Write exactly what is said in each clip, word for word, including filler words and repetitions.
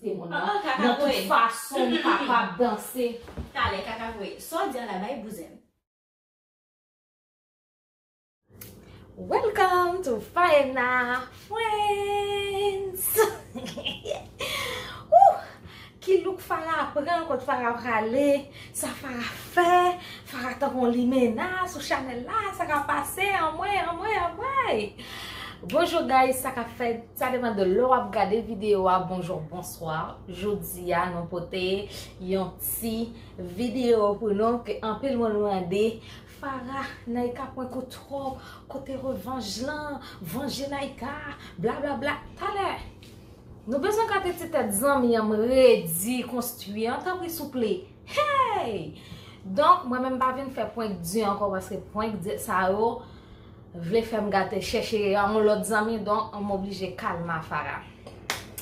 Timoun nan, nan tout fason m kapab danse. Talè, Kaka voye. Sa w di a la, bay bouzen. Welcome to Faena Friends! Woo! Ki look Farah pran, kot Farah prale, sa Farah fè, Farah tankou yon limena sou chanèl la, sa k ap pase, anmwey, anmwey, anmwey! Bonjou guys, sa k ap fèt? Sa depann de lè w ap gade videyo a, bonjou, bonswa. Jodi a, nou pote yon ti videyo pou nou ke anpil moun mande, Farah, Naïka prank ou twòp, kote revanj lan, vanje Naïka, bla bla bla. Talè, nou bezwen gade ti tèt zanmi an m redi konstwi an, tanpri souple. Hey! Donk, mwen menm m pa vin fè prank di ankò, paske prank di sa yo vle fè m gate chèche yon lòt zanmi, donk m oblije kalme Farah.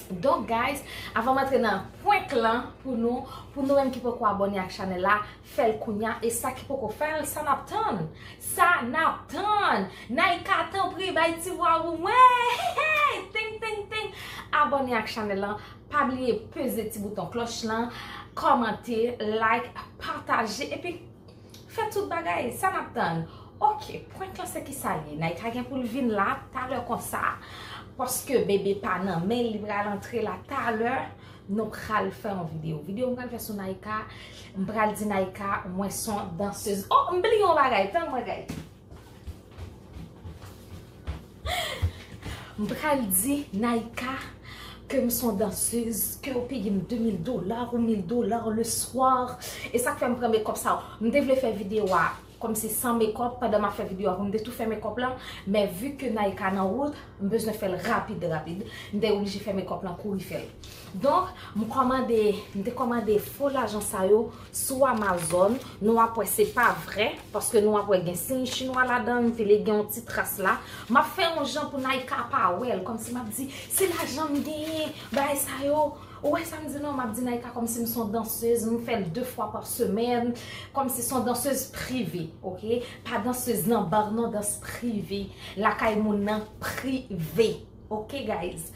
Donk, guys, avan m antre nan prank lan pou nou, pou nou menm ki poko abòne ak chanèl la, fè l kounya, e sa ki poko fè l, sa n ap tann? Sa n ap tann? Naïka, tanpri, bay ti vwa ou mwen! Hey, hey! Teng, teng, teng! Abòne ak chanèl lan, pa bliye peze ti bouton klòch lan, kòmante, like, pataje, epi fè tout bagay, sa n ap tann? Ok, prank lan se kisa l ye? Naïka gen pou l vin la talè konsa, paske bebe pa nan men l, li pral antre la talè. Nou pral fè yon videyo. Videyo m pral fè sou Naïka, m pral di Naïka, mwen se yon dansez. Oh, m bliye yon bagay, tann mwen, guys. M pral di Naïka ke m se yon dansez, ke yo peye m de mil dola ou mil dola le soir. E sa k fè m pran makeup sa yo. M te vle fè videyo a kòmsi san makeup pandan m ap fè videyo a, pou m te tou fè makeup lan. Men vi ke Naïka nan wout, m bezwen fè l rapid, rapid. M te oblije fè makeup lan kouri fè l. Donk, m kòmande, m te kòmande fo lajan sa yo sou Amazon. Nou ap wè se pa vrè, paske nou ap wè gen siy chinwa ladan, m file gen yon ti tras la. M ap fè yon jan pou Naïka pa wè l, kòmsi m ap di, se lajan m genyen, bagay sa yo. Ou wè sa m di non, m ap di Naïka kòmsi m se yon dansez, m fè l de fwa pa semèn, kòmsi se yon dansez prive, ok? Pa dansez nan bar non, dans prive, lakay moun nan prive, ok, guys?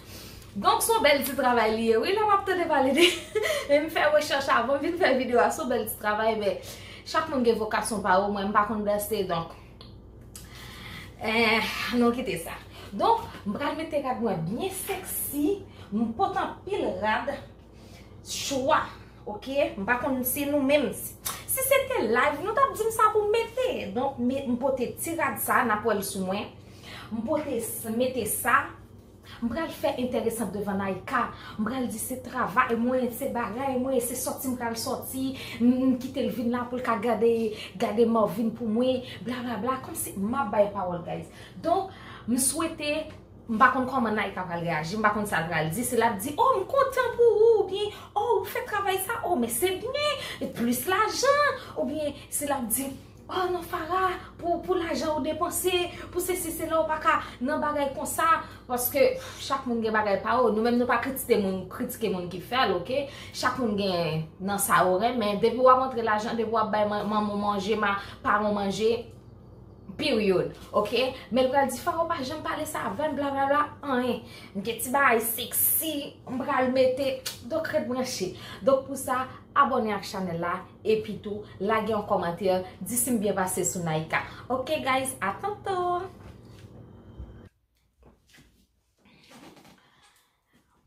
Donk, se yon bèl ti travay li ye, wi, lè m ap tande pale de, e m fè rechèch avan m vin fè videyo a, se yon bèl ti travay, men chak moun gen vokasyon pa yo, mwen, m pa konn danse, donk, eh, nou kite sa. Donk, m pral mete rad mwen byen sexy, m pote anpil rad, chwa, ok? M pa konn si nou menm, si, si se te live, nou t ap di m sa pou m mete. Donk, me, m pote ti rad sa, n ap wè l sou mwen. M pote, mete sa, M pral fè enteresan devan Naïka. M pral di se travay mwen, se bagay mwen, se sòti m pral sòti. M, m kite l vin la pou l ka gade, gade Marvin pou mwen, bla bla bla. Kòmsi m ap bay pawòl, guys. Donk, m swete, m pa konn kòman Naïka pral reyaji, m pa konn sa l pral di. Si l ap di, oh, m kontan pou ou, oubyen, oh, ou fè travay sa, oh, men se byen, e plis lajan, oubyen si l ap di, oh non, Farah, pou, pou lajan ou depanse, pou sesi, sela, ou pa ka nan bagay konsa, paske, pff, chak moun gen bagay pa yo. Nou menm, nou pa kritike moun, kritike moun ki fè l, ok? Chak moun gen nan sa yo renmen. Depi w ap antre lajan, depi w ap bay man-, manman w manje, ma-, paran w manje, period, ok? Men l pral di, Farah, ou pa janm pale sa avè m, bla bla bla, anyen. M gen ti bagay sexy, m pral mete, donk ret branche. Donk pou sa, abòne ak chanèl la, epi tou, lage yon kòmantè, di si m byen pase sou Naïka. Ok, guys, à tantôt!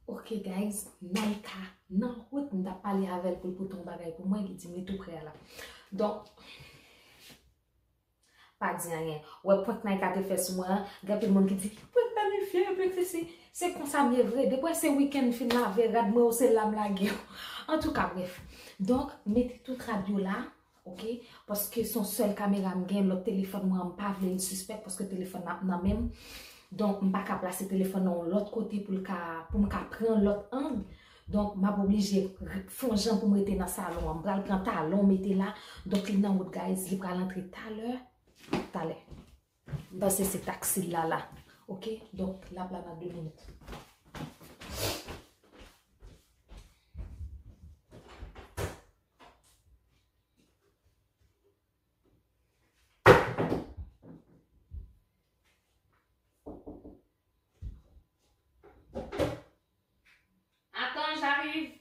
Ok, guys, Naïka nan wout, m t ap pale avè l pou l pote yon bagay pou mwen, li di m li tou prè a la. Donk, pa di anyen. Ou wè prank Naïka te fè sou mwen an, gen anpil moun ki di, prank planifye, prank sesi. Se konsa m ye vre. Depi w wè se wikenn m fin lave rad mwen yo, se la m lage yo. Antouka, brèf. Donk, mete tout rad yo la, ok? Paske se yon sèl kamera m gen, lòt telefòn mwen an, m pa vle l sispèk paske telefòn nan ap nan men m. Donk, m pa ka plase telefòn nan yon lòt kote pou l ka, pou m ka pran lòt ang. Donk, m ap oblije re-, fè yon jan pou m rete nan salon an. M pral pran talon, mete la. Donk, li nan wout, guys. Li pral antre talè. Talè. M panse se taksi l la, la. Ok? Donk, l ap la nan de minit. Atann, Hey,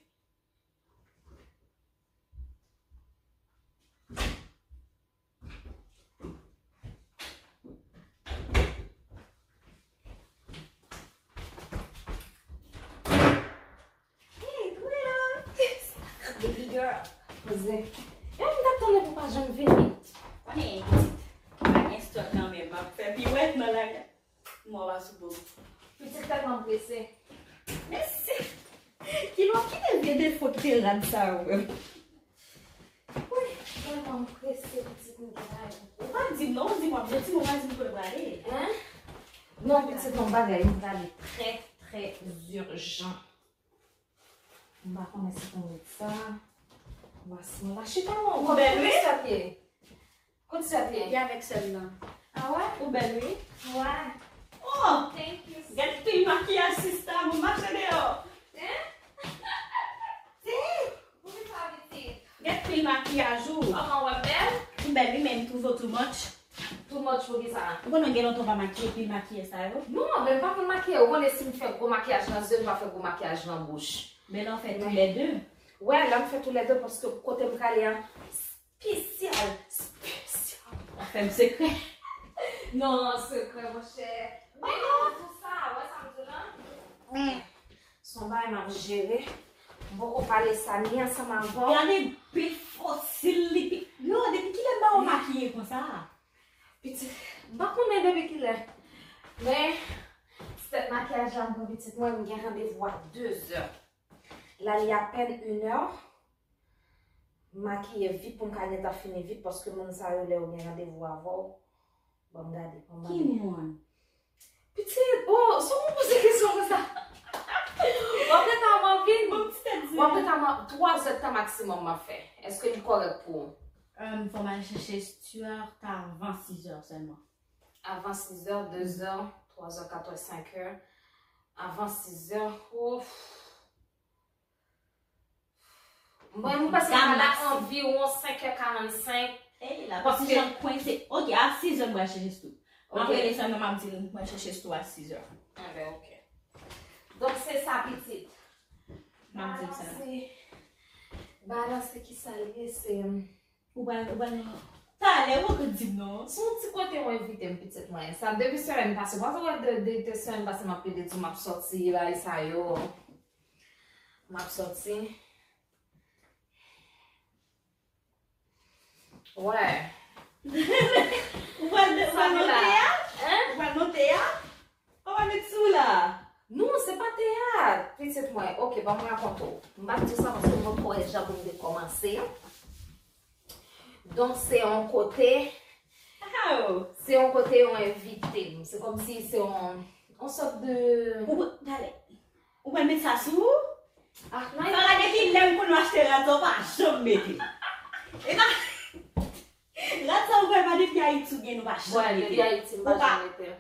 Twila! Baby girl, poze. E m t ap tann ou pou pa janm vini. Konnen, pitit, pa gen stòk kanmenm, m ap fè piwèt nan lari. Mwen pa sou bon. Pitit tèlman prese. Mèsi. Kilò, ki te vye defo ki te rad sa yo menm? Wi, tèlman prese, pitit, m gen bagay pou fè. Ou pa di m non, ou di m w ap janti, men w pa di m kote w prale. Hein? Non, pitit, yon bagay, m prale trè, trè ijan. M pa konnen si pou m met sa. Mas mwen la. Chita non. Ou bèl, wi. Kote sa t ye? Kote sa t ye? Li avèk sè m nan. Ah ouais? Ou bèl, wi. Ouais. Oh! Thank you, sis. Gad pil makiyaj sista, bon mache deyò. Hein? Sis! Poukisa pitit? Gad pil makiyaj ou. Kòman w ap bèl? M bèl, wi, men m twouve w too much. Too much poukisa? Ou konnen gen lontan w pa makiye, pil makiyaj sa yo? Non, men m pa konn makiye. Ou konnen si m fè gwo makiyaj nan zye, m pa fè gwo makiyaj nan bouch. Men lè w fè toulède. Wè, lè m fè toulède, paske kote m prale a, spesyal, spesyal. Afè m sekrè. Non, sekrè, monchè. Men non, pou sa, wè sa m di w la? Se yon bagay m ap jere. M poko pale sa ni ansanm avè w. Gade pil fosil li pi. Yo, depi kilè m pa wè w makiye konsa? Pitit, m pa konnen depi kilè. Men, se tèt makiyaj la m pran pitit mwen, m gen randevou a de zè. La, li apèn inè. M makiye vit pou m ka gentan fini vit, paske moun sa yo, lè yo gen randevou avè w, ban m gade, ban m gade. Ki moun? Pitit, oh, sa w poze kesyon konsa? W ap rete a m anpil? Bon, ti tèt di. W ap rete a m, twa zè tan maksimòm m ap fè. Èske li kòrèk pou ou? Euh, fò m al chèche Stuart avan sis zè sèlman. Avan sis zè, de zè, twa zè, kat è, senk è. Avan sis zè, ouf. Mwen, mwen panse m pral la anviwon senk è karannsenk. Ey, la, paske jan kwense. Ok, a sis zè mwen chèche stou. Mwen ap rele sè mwen, m ap di l mwen chèche stou a sis zè. Enben, ok. Donk, se sa, pitit. M ap di l sa. Balanse, balanse ki sa l ye, se, ou pral, ou pral, talè, ou poko di m non. Se yon ti kote w envite m, pitit mwen. Sa, depi semèn pase, w pa wè de, de, de semèn pase, m ap plede di w m ap sòti, bagay sa yo. M ap sòti. Wè. Ou pral de, ou pral nan teyat? Hein? Ou pral nan teyat? Ou pral met sou la? Non, se pa teyat, pitit mwen. Ok, ban m rakonte w. M pa t di w sa paske m poko wè jan pou m te kòmanse. Donk, se yon kote, se yon kote yo envite m. Se kòmsi se yon, yon sòt de. Ou, talè. Ou pral met sa sou ou? Ah, Naïka. Fara, depi lè m konn w achte rad sa, ou pa janm mete. E pa, rad sa ou pral pa depi Ayiti ou gen, ou pa janm mete. Wè, depi Ayiti, m pa janm mete.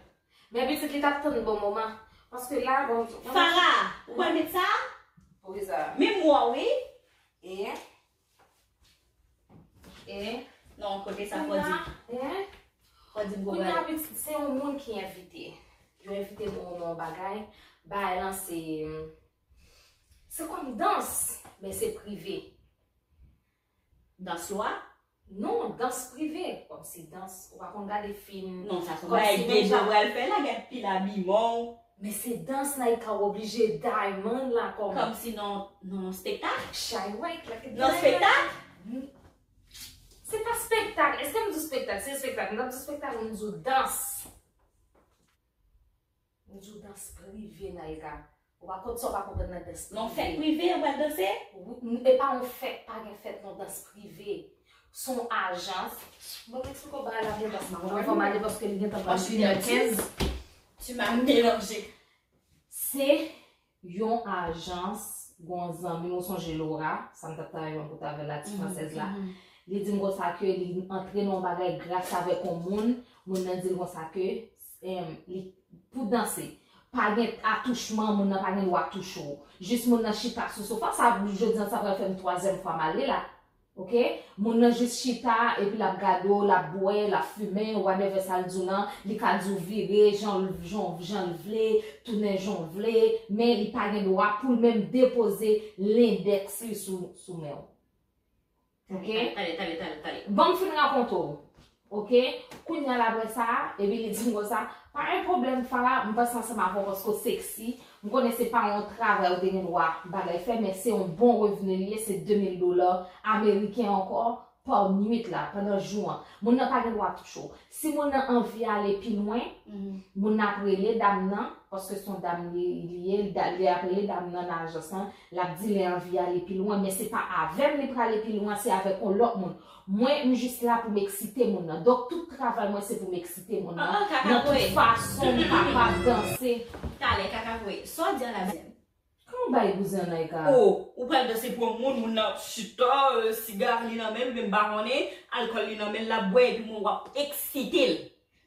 Men pitit li t ap tann bon moman. Paske la, bon, Fara, ou pral met sa? Poukisa? Menm wè w, wi. E? E? Non, kote sa fò di. Kounye a, e? Fò di m konprann. Kounye a, pitit, se yon moun ki envite. Yo envite m nan yon bagay. Bagay lan se, se kòm dans, men se prive. Dans lwa? Non, dans prive. Kòmsi dans, ou pa konn gade fim. Non, sa se yon bagay gay jan w pral fè la, gad pil abiman w. Men se dans Naïka, w oblije diamond la kòm. Kòmsi nan, nan spektak? Chay, wè, klake. Nan spektak? Se pa spektak. Èske m di w spektak? Se spektak. M t ap di w spektak, m di w dans. M di w dans prive, Naïka. Ou pa konn sa w pa konprann nan dans prive. Non, fèt prive, ou pral danse? Wi, e pa yon fèt, pa gen fèt nan dans prive. Se yon ajans. Bon, m eksplike w bagay la byen, paske m konn fò m ale paske li gentan pral une heure quinze. Tu m'as mélangé. Se yon ajans, gon zanmi m, ou sonje Laura, sa m t ap travay yon bout avè l la, ti fransèz la. Li di m konsa ke li antre nan yon bagay gras avèk yon moun, moun nan di l konsa ke, em, li, pou danse, pa gen atouchman, moun nan pa gen dwa touche w. Jis moun nan chita sou sofa, sa, jodi a, sa pral fè m twazyèm fwa m ale la. Ok? Moun nan jis chita, epi l ap gade w, l ap bwè, l ap fimen, whatever sa l di w lan, li ka di w vire jan, jan, jan l vle, tounen jan w vle, men li pa gen dwa pou l menm depoze lendèks li sou, sou men w. Ok? Tale, tale, tale, tale. Ban m fin rakonte w. Ok? Kounye a la apre sa, epi li di m konsa, pa gen pwoblèm Farah, m panse ansanm avè w paske w seksi. M konnen se pa yon travay ou te gen dwa bagay fè, men se yon bon revni li ye, se de mil dola ameriken ankò pa nwit la, pandan jou an. Moun nan pa gen dwa touche w. Si moun nan anvi ale pi lwen, moun nan ap rele dam nan, paske se yon dam li, li ye, li da-, li ap rele dam nan nan ajans lan, l ap di li anvi ale pi lwen, men se pa avè m li prale pi lwen, se avèk yon lòt moun. Mwen, m jis la pou m eksite moun nan. Donk, tout travay mwen, se pou m eksite moun nan. Nan tout fason m kapab danse. Talè, kaka voye. Sa w di an la, bouzen? Kòman w bay bouzen an, Naïka? O, ou pral danse pou yon moun, moun nan ap chita, euh, siga li nan men l, oubyen m pa konnen, alkòl li nan men l, l ap bwè, epi moun w ap eksite l.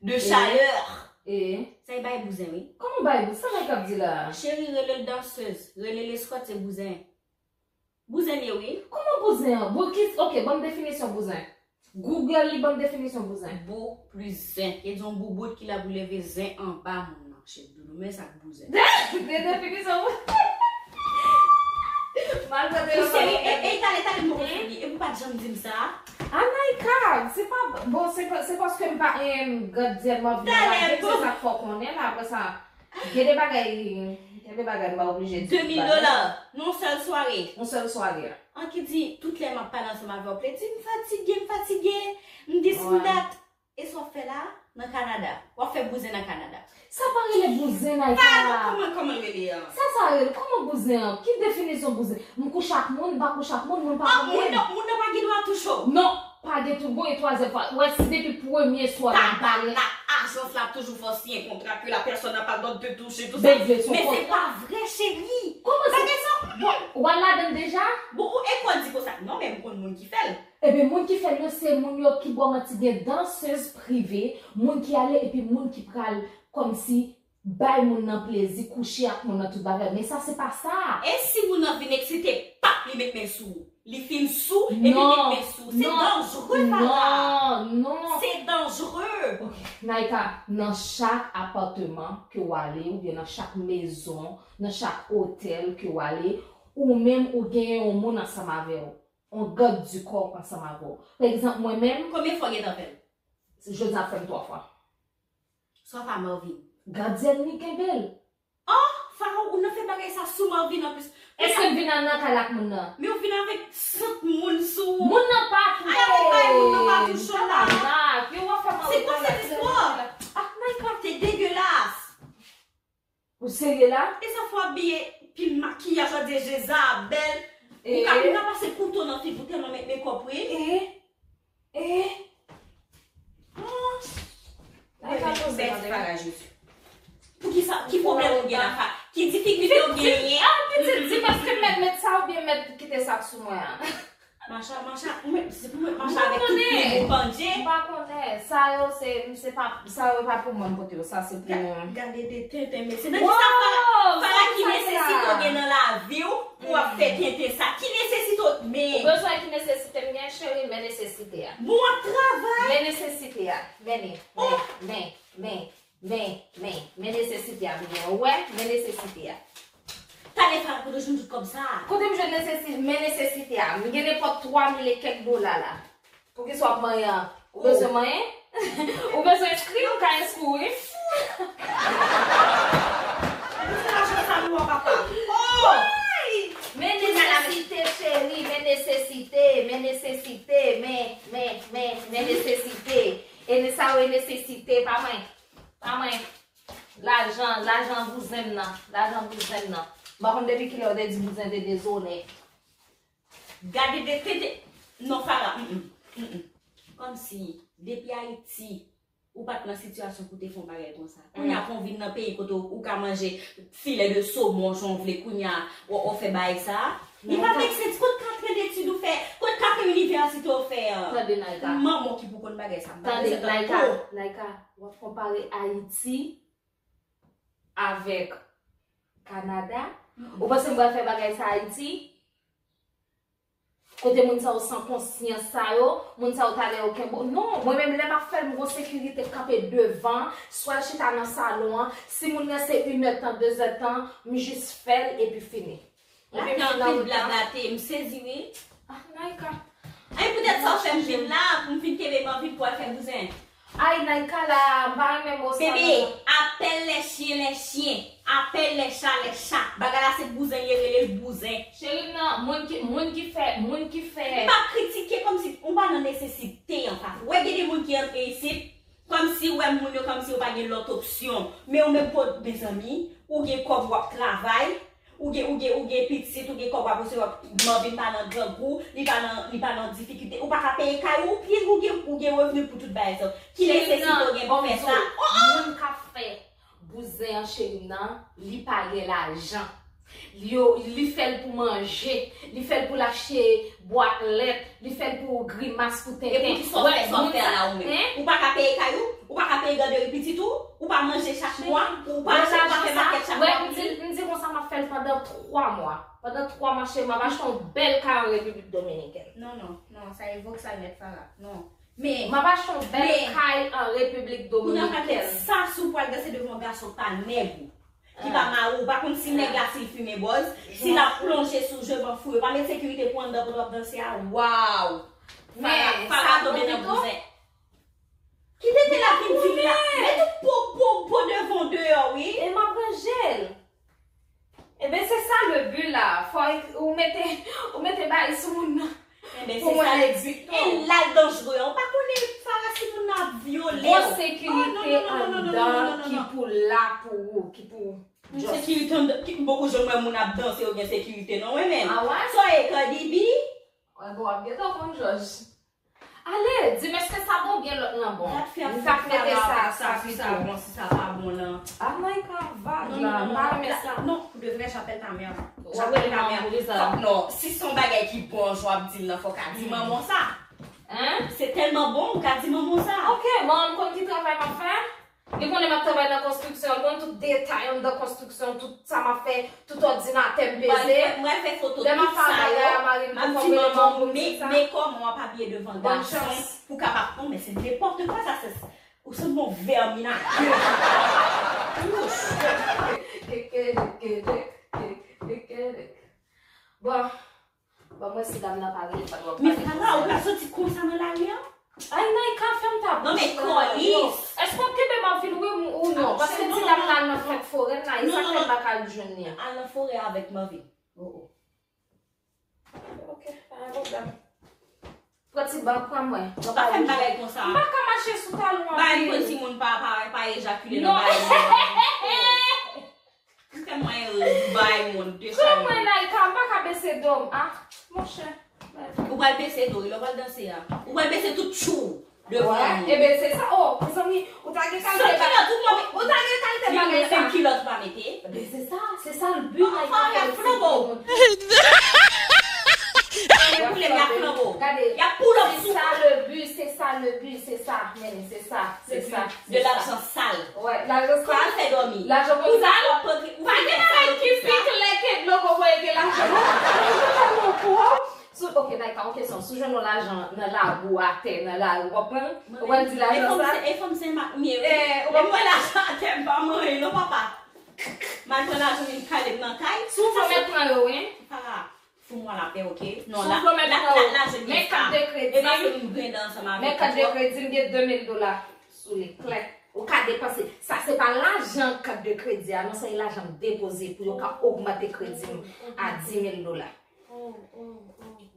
De chalè. E? Sa e bay bouzen, wi. Kòman w bay bouzen? Sa Naïka ap di la? Cheri, rele l dansez, rele l eskòt, se bouzen. Bouzen ye, wi. Kòman bouzen an? Bou-, ki, ok, ban m definisyon bouzen. Google li ban m definisyon bouzen. Bou plis zen. Li di yon boubout ki la pou leve zen anba moun nan. Cheri doudou, men sa k bouzen. De definisyon bouzen. Maltrete yo. Seri, e, e, tale, tale, m poko fini. E pou pa t janm di m sa? A Naïka, se pa, bon, se pa, se paske m pa, em, gad dyèl m anvi nan lage, se sa k fè w konnen la, apre sa. Gen de bagay, gen de bagay m pa oblije di. De mil dola, nan yon sèl sware. Yon sèl sware. An ki di, tout lè m ap pale ansanm avè w, pledi, m fatige, m fatige, m dis, m dat. E sa w ap fè la, nan Kanada? W ap fè bouzen nan Kanada. Sa pa rele bouzen, Naïka. Sa, kòman, kòman l rele an? Sa, sa rele, kòman bouzen an? Ki definisyon bouzen? M kouche ak moun, m pa kouche ak moun, moun pa konnen. Moun nan, moun nan pa gen dwa touche w. Non. Pa gen tout bon e twazyèm fwa. Ou wè, si depi premye swa nan pale. Ajans la toujou fè w siyen kontra que la personne n'a pas le droit de te toucher, tout sa. Men se pa vre, cheri. Kòman se? Bagay sa, bon, w al ladan l deja? Bon, ou e kwa di konsa? Non, men m konn moun ki fè l. Ebyen, moun ki fè l yo, se moun yo ki bò manti, gen dansez prive, moun ki ale, epi moun ki pral kòmsi bay moun nan plezi, kouche ak moun nan, tout bagay. Men sa, se pa sa. E si moun nan vin eksite, pap, li met men sou ou. Li fin sou, epi met men sou ou. Se danjre, Farah. Non, non. Se danjre. Ok, Naïka, nan chak apatman ke w ale, oubyen nan chak mezon, nan chak otèl ke w ale, ou menm ou genyen yon moun ansanm avè w. Yon gad di kò ansanm avè w. Pa egzanp, mwen menm. Konbyen fwa w gentan fè l? Jodi a ap fè m twa fwa. Swa pa Marvin. Gadyèn li kenbe l. Oh, Farah, ou nan fè bagay sa sou Marvin anplis. Èske l vin nan kay la ak moun nan? Men ou vin avèk sant moun sou ou. Moun nan pa touche. Ay, ay, ay, moun nan pa touche w la. Tabarnak, yo w ap fè m. Se kwa cette histoire? Ah, my God, c'est dégueulasse. Ou serye la? E sa fò abiye, pil makiyaj, w ap di Jezabèl. Ou ka, ou ka pase kouto nan figi w tèlman met mekòp ou ye. E? E? Oh. Ay, pa poze tande. Pou ki sa, ki pwoblèm ou gen la, Fa? Ki difikilte ou genyen? Ah, pitit, di paske m mèt met sa oubyen m mèt kite sa sou mwen an. Macha, macha, ou menm, se pou mwen macha avèk tout plim ou pandje. M pa konnen. Sa yo, se, se pa, sa yo pa pou mwen pote yo. Sa se pou. Gade de tenten, mesye. Nan ki sa Fa, Fa ki nesesite w gen nan lavi w pou w ap fè tenten sa? Ki nesesite w, men. Ou bezwen ki nesesite m gen, cheri, men nesesite a. Bon, w ap travay. Men nesesite a. Men, men, men, men. Men, men, men nesesite a m gen. Ou wè, men nesesite a. Talè Fa, kote w jwenn tout kòb sa a? Kote m jwenn nesesi-, men nesesite a? M gen nenpòt twa mil e kèk dola la. Poukisa w ap manyen an? Ou bezwen manyen? Ou bezwen enskri? Ou ka enskri w, wi. Ou se lajan sa nou an, papa. Oh! Men nesesite, cheri, men nesesite, men nesesite, men, men, men, men nesesite. E ne sa yo e nesesite, pa mwen. Pa mwen. Lajan, lajan bouzen m nan. Lajan bouzen m nan. M pa konn depi kilè yo te di bouzen te dezonè. Gade de tete. Non, Farah, mm, mm, mm, mm. Kòmsi, depi Ayiti, ou pa t nan sitiyasyon pou te fè yon bagay konsa. Kounye a, pou w vin nan peyi kote w, ou ka manje filè de somon jan w vle, kounye a, w, w fè bagay sa. Li pa make sense. Kot katran detid ou fè? Kot katran inivèsite ou fè an? Tande, Naïka. Manman w ki pou konn bagay sa. Tande, Naïka, Naïka, w ap konpare Ayiti avèk Kanada? Ou panse m pral fè bagay sa Ayiti? Kote moun sa yo san konsyans sa yo, moun sa yo talè yo kenbe w. Non, mwen menm lè m ap fè l, m gon sekirite k kanpe devan, swa l chita nan salon an, si moun nan se inèdtan, dezèdtan, m jis fè l epi fini. Epi m fin nan wout la. Anpil blag la te, m sezi wi. Ah, Naïka. Ay, poutèt sa w fè m vin la, pou m vin kenbe m anvi pou al fè bouzen. Ay, Naïka la, m pa renmen mo sa non. Bebe, appelle les chiens les chiens, appelle les chats les chats. Bagay la se bouzen li ye, rele l bouzen. Cheri m nan, moun ki, moun ki fè, moun ki fè. M pa kritike kòmsi ou pa nan nesesite an fa. Ou wè gen de moun ki antre isit, kòmsi ou wè moun yo kòmsi yo pa gen lòt opsyon. Men ou menm pou, mezanmi, ou gen kòb w ap travay, ou gen, ou gen, ou gen pitit, ou gen kòb w ap resevwa, Marvin pa nan grangou, li pa nan, li pa nan difikilte, ou pa ka peye kay ou, ou gen, ou gen revni pou tout bagay sa. Ki nesesite ou gen pou fè sa? Oh, oh! Moun k ap fè bouzen an, cheri m nan, li pa gen lajan. Li yo, li fè l pou manje, li fè l pou l achte bwat lèt, li fè l pou grimas, pou tenten. E poukisa w fè sa w fè a la ou menm? Ou pa ka peye kay ou? Ou pa ka peye gaderi pitit ou? Ou pa manje chak mwa? Ou pa achte, ou pa fè makèt chak mwa pou li? M di, m di konsa m ap fè l pandan twa mwa. Pandan twa mwa, cheri, m ap achte yon bèl kay an Repiblik Dominikèn. Non, non, non, sa e voksal nèt, Farah. Non. Men, m ap achte yon bèl kay an Repiblik Dominikèn. Kounye a pa tèt sa, si w pral danse devan yon gason k pa nèg ou, ki pa mari w, ou pa konn si nèg la, si l fimen bòz, si l ap plonje sou je bann fou yo, pa met sekirite pou anndan pandan w ap danse a, waw! Men, Farah, Farah tonbe nan bouzen. Ki tete la vin di la? Met tout po, po, po devan w deyò, wi. E m ap ranje l. Enben, se sa le but la. Fò ou mete, ou mete bagay sou moun nan. Enben, se sa le but. E l la l danjre. Ou pa konnen Farah si moun nan ap vyole w. Gon sekirite anndan ki pou la pou ou, ki pou just. Sekirite anndan, ki, bon, ou janm wè moun ap danse, yo gen sekirite non, wi, men. Ah ouais? Sa e Cardi B? Wè, bon, w ap gentan konn jòj. Ale, di m èske sa bon oubyen lòt lan bon? M t ap mete sa, sa pito. Bon, si sa pa bon lan. Ah, Naïka vag la, m pa renmen sa. Non, pou de vrè, j'appelle ta mère. J'appelle ta mère. Fòk non, si se yon bagay ki bon, jan w ap di l lan, fòk w ka di manman w sa. Hein? Se tèlman bon, ou ka di manman w sa. Ok, manman m konn ki travay m ap fè? Li konnen m ap travay nan konstriksyon, li konn tout detay anndan konstriksyon, tout sa m ap fè, tout òdinatè m peze. Mwen fè foto tout sa yo, m ap di manman m, men, men kòman w ap abiye devan gason pou kapab, non, men se nenpòt kwa sa, se, ou sanble yon vèminakil. Bon, Ban mwen si dam nan pa rele, pa dwòl. Men Farah, ou ka soti konsa nan lari a? Ay, Naïka, fè m ta bouch. Non, men kòlis. Èske w ap kenbe Marvin, wi ou non? Paske ti dam nan al nan fèt forè, Naïka, sa fè m pa ka al jwenn li a. Al nan forè avèk Marvin. Oh, oh. Ok, pa gen pwoblèm. Pran ti bank, pran mwen. Pa fè m bagay konsa. M pa ka mache sou talon anpil. Bay pran timoun pa, pa, pa ejakile nan bagay mwen. Ou fè mwen bay moun de chay. Pran mwen, Naïka, m pa ka bese do m. Ah, monchè. Ou pral bese do, lè w pral danse a. Ou pral bese tout tchou devan moun. Ebyen, se sa. Oh, mezanmi, ou ta gen kalite bagay. Ou ta gen kalite bagay sa. Menm kilòt ou pa mete. Ebyen, se sa, se sa le but, Naïka, fè l flanbo. Gade, y ap poul ap sou. Se sa le but, se sa le but, se sa, men, se sa, se sa. De lajan sal. Wè, lajan sal. Kòman fè dòmi? Lajan konsa. Ou pa gen bagay ki pi klè ke dlo kokoye ke lajan. Sou, ok, Naïka, yon kesyon. Si w jwenn yon lajan nan lari, atè, nan lari, w ap pran l? Ou pral di lajan sal? E fanm Sen Mak m ye, wi. Ou pral pran lajan atè, m pa manyen, non, papa. M al pran lajan, vin kale m nan kay. Si w vle pran yo, wi. Fara. Fou mwen lapè, ok? Non, la, la, la, la, je dis ça. Men kat de kredi. E pa se m grenn ansanm avè w. Men kat de kredi, m gen de mil dola sou li, klè. Ou ka depanse. Sa se pa lajan kat de kredi a, non, se lajan m depoze pou yo ka ogmante kredi m a di mil dola.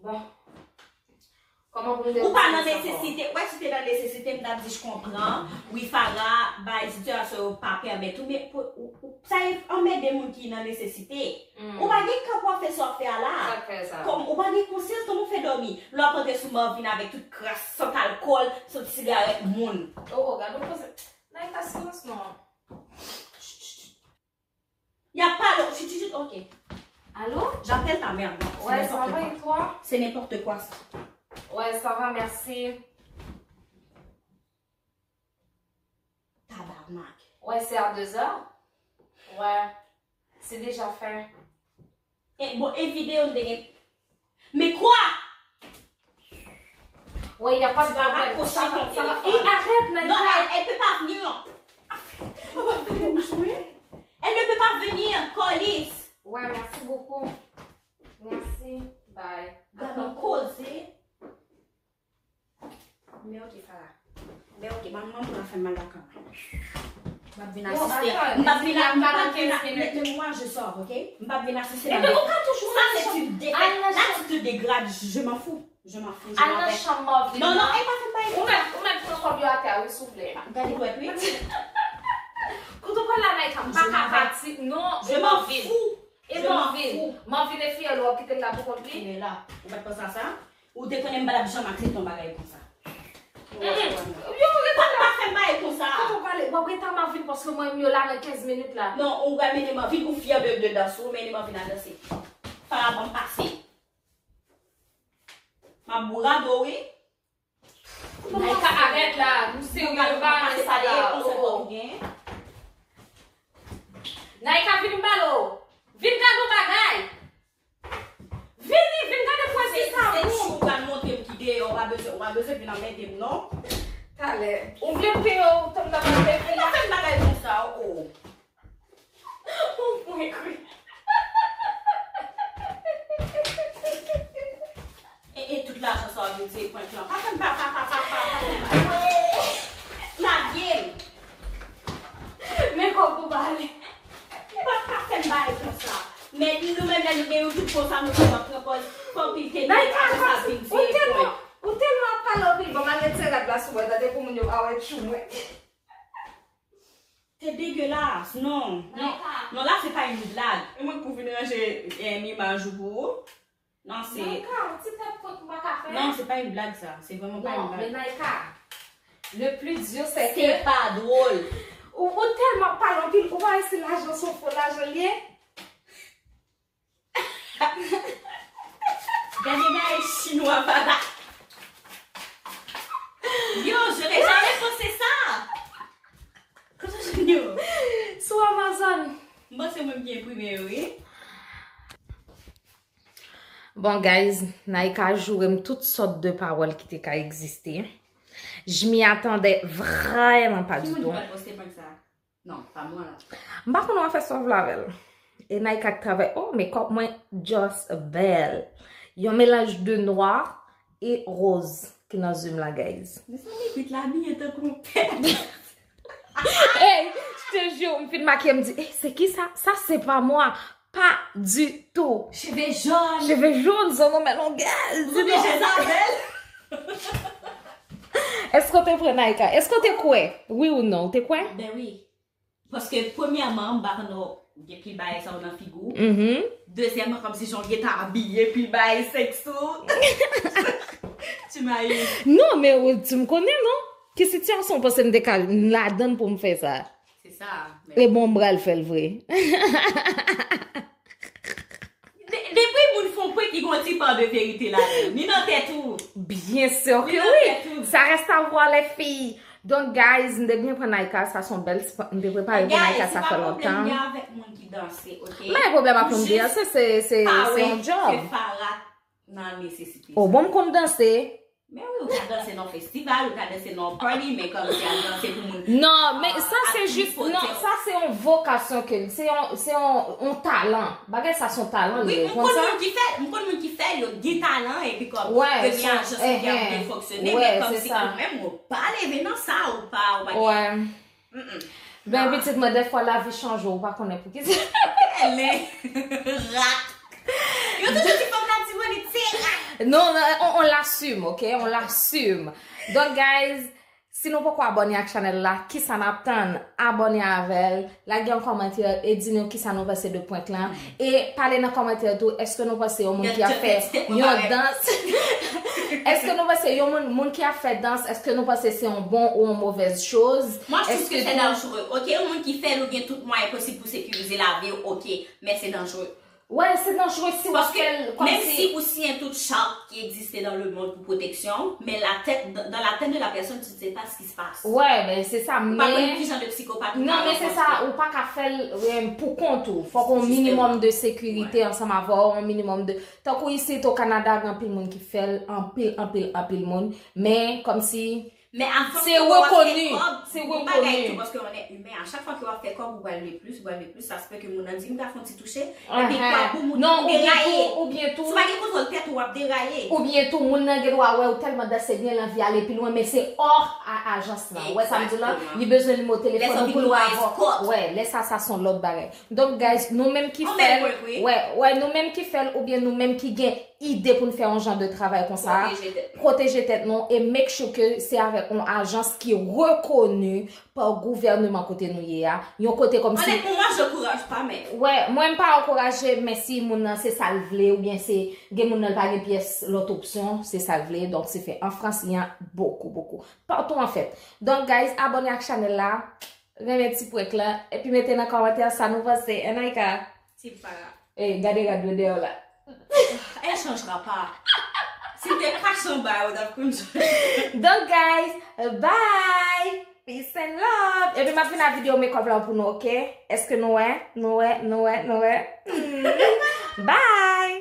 Bon. Kòman pou m depoze sa? Ou pa nan nesesite. Wè, si te nan nesesite, m t ap di, je comprends. Wi, Fara, bay sitiyasyon yo pa pèmèt ou, men pou, ou, ou, sa e anmède moun ki nan nesesite. Ou pa gen kè pou w ap fè sa w ap fè a la. Sa k fè sa? Kòm ou pa gen konsyans, kòman w fè dòmi? Lè w ap antre sou Marvin avèk tout kras, sant alkòl, sant sigarèt moun. Oh, oh, gade w panse. Naïka, silans non. Y ap pale, chut, chut, chut, ok. Allô? J'appelle ta mère. Non, c'est n'importe quoi. Ouais, ça va et toi? C'est n'importe quoi, ça. Ouais, ça va, merci. Tabarnak. Ouais, c'est à deux heures. Ouais, c'est déjà fait. E, bon, e videyo m te gen. Mais quoi? Ouais, y a pas de problème. Ça va, ça va. Et arrête, Naïka. Non, elle, elle peut pas venir. On va faire une jouer. Elle ne peut pas venir, Colis. Ouais, merci beaucoup. Merci. Bye. Gade yon koze. Men ok, Farah. Men ok, manman pou la fè mal lakay mwen. M ap vin asiste. M ap vin, m ap vin, mais moi je sors, ok? M ap vin asiste. Epi ou ka toujou sa, c'est une défaite. Là, tu te dégrades. Je m'en fous. Je m'en fous. Je m'en vais. Al nan chanm Marvin. Non, non, e pa fè m bay. Ou mèt, ou mèt pran kòb yo atè, wi, souple. Gade dwèt, wi. Kote w pral la, Naïka, m pa ka pati. Non, je m'en fous. E Marvin. Marvin e fiyèl ou ap kite l la pou kont li? Li la. Ou pa t panse a sa? Ou te konnen m pa t ap janm aksepte yon bagay konsa. Yo, rete la. Pa fè m bagay konsa. Kote w prale? W ap rete a Marvin paske mwen menm yo la nan kenz minit la. Non, ou pral mennen Marvin, ou fyè de, de dans ou, mennen Marvin al danse. Fara ban m pase. M ap bourado, wi. Naïka, arèt la, nou serye, pa nan sa la. Naïka, vin m pale w. Vin gade yon bagay. Vini, vin gade pwezi sa. Se, se ou pral montre m ki deyò, ou pa bezwen, ou pa bezwen vin anmède m, non. Talè. Ou vle peye w, tann nan mande fi. Ou pa fè m bagay konsa, o. Ou mwen kri. E, e tout lajan sa w ap di se prank lan. Pa fè m pa, pa, pa, pa, pa, pa fè m pa. Lage m. Men kòb ou bale. Pa, pa fè m bagay konsa. Men nou menm lè nou gen yon tout konsa, nou konn ap pran pòz, fè anpil tenten, apre sa vin vye prank. Ou tèlman, ou tèlman ap pale anpil, bon, m al retire rad la sou mwen, tande pou moun yo pa wè tchou mwen. C'est dégueulasse, non, non, non, là, c'est pas une blague. E mwen k pou vin ranje, eh, imaj ou pou ou. Non, se... Naïka, ti tèt kot m pa ka fè. Non, c'est pas une blague, ça. C'est vraiment pas une blague. Non, men Naïka, le plus dur, c'est que... C'est pas drôle. Ou, ou tèlman pale anpil, ou pa wè si lajan se yon fo lajan l ye? Gade bagay chinwa papa. Yo, j'aurais jamais pensé ça. Kote w jwenn yo? Sou Amazon. M panse mwen ki enprime yo, wi. Bon, guys, Naïka joure m tout sòt de pawòl ki te ka egziste. Je m'y attendais vraiment pas du tout. Ki moun ki pral poste prank sa? Non, pa mwen la. M pa konn w ap fè sa w vle avè l. E Naïka k travay. Oh, makeup mwen just bèl. Yon melanj de nwa e roz ki nan zye m la, guys. Mezanmi, Pete la abiye tankou yon pèp. Hey, je te jure, m fin makiye, m di, "Hey, c'est qui ça? Ça, c'est pas moi." Pas du tout. Cheve jòn. Cheve jòn, zon nou men longè. Zon nou men Jezabèl. Èske w te pran Naïka? Èske w te kwè? Wi ou non? Ou te kwè? Ben wi. Paske premyèman, m pa konn gen pil bagay sa yo nan figi w. Mhm. Dezyèmman, kòmsi jan w gentan abiye, pil bagay sèks ou. Tu m'as eu. Non, men ou di m konnen, non? Ki sitiyasyon w panse m te ka ladann pou m fè sa? Se sa, men... E bon, m pral fè l vre. De-, depi moun fè yon prank, li gon ti pa de verite ladan l. Ni nan tèt ou. Bien sûr que oui. Ni nan tèt ou. Ça reste à voir, les filles. Donk, guys, m te byen pran Naïka, sa se yon bèl ti prank m te prepare pou Naïka, sa fè lontan. Guys, se pa pwoblèm gen avèk moun ki danse, ok? M pa gen pwoblèm ak moun ki danse, se, se, se yon job. Ou pa wè ke Farah nan nesesite sa? O, bon, m konn danse. Men wi, ou ka danse nan festival, ou ka danse nan party, men kòmsi al danse pou moun. Non, men sa se jis, non, sa se yon vokasyon ke l, se yon, se yon, yon talan. Bagay sa se yon talan li ye, ou konn sa? Wi, m konn moun ki fè, m konn moun ki fè, yo gen talan, epi kòm premye ajans li ap byen fonksyone, men kòmsi ou menm, ou pa leve nan sa, ou pa, ou pa gen... Mm-mm. Ben, pitit mwen, dèfwa lavi chanje w, ou pa konnen poukisa. Elen, rat. Yo toujou di fanm Latibonit se rat. Non, non, on, on l'assume, ok? On l'assume. Donk, guys, si nou poko abòne ak chanèl la, kisa n ap tann? Abòne avè l, lage yon kòmantè e di nou kisa nou panse de prank lan. E pale nan kòmantè tou, èske nou panse yon moun ki ap fè yon dans, èske nou panse yon moun, moun ki ap fè dans, èske nou panse se yon bon ou yon movèz choz? Moi, je trouve que c'est dangereux. Ok, yon moun ki fè l, ou gen tout mwayen posib pou sekirize lavi w, ok, men se danjere. Wè, se danjere si w ap fè l kòmsi. Paske menm si ou siyen tout chart ki existe dans le monde pour protection, mais la tête, dans la tête de la personne, tu ne sais pas ce qui se passe. Ouais, ben c'est ça, Ou pa konn men ki jan de psychopathe ou non, pa men se rankontre. Sa, ou pa ka fè l euh, pou kont ou. Fòk yon Justement. Minimòm de sekirite ansanm avè w, yon minimòm de. Tankou isit o Kanada, gen anpil moun ki fè l, anpil, anpil, anpil moun. Men kòmsi Men avan Se ke w ap fè rekoni. Kòb, Se ou bagay rekoni. Tou paske on est humain. A chak fwa ke w ap fè kòb, ou pral vle plis, ou pral vle plis. Sa se pe ke moun nan di m ka fè yon ti touche. Ahan. Epi kwa pou moun Non, ou oubyen deraye. Tou, oubyen tou, Si w pa gen kontwòl tèt ou, w ap deraye. Oubyen tou, moun nan gen dwa wè ou tèlman danse byen, l anvi ale pi lwen, men se hors a ajans lan. Ou wè sa m di la? Exactement. Li bezwen li mo Lè sa telefòn vin pou l yon avè w. escort. Wè, lè sa, sa se yon lòt bagay. Donk, guys, nou menm ki On fè bèl l, prank, wi. wè, wè, nou menm ki fè l, oubyen nou menm ki gen ide pou n fè yon jan de travay konsa, Pwoteje tèt nou. pwoteje tèt nou e make sure ke se avèk yon ajans ki rekoni pa gouvènman kote nou ye a. Yon kote kòmsi Honnêtement, moi, j'encourage pas, mais Wè, mwen m pa ankouraje, men si moun nan se sa l vle, oubyen se gen moun nan l pa gen pyès lòt opsyon, se sa l vle. Donk, se fè an Frans, il y a beaucoup, beaucoup. Partout, en fait. Donk, guys, abòne ak chanèl la, renmen ti prank la, epi mete nan kòmantè sa nou panse. Enaika, si pa. Eh, gade rad mwen dèyè w la. Elle changera pas. Si te kache anba, ou t ap konn. Donk, guys, bye! Peace and love! Epi m ap vin ak videyo makeup la pou nou, ok? Èske nou wè? Nou wè? Nou wè? Nou wè? Hmm. Bye!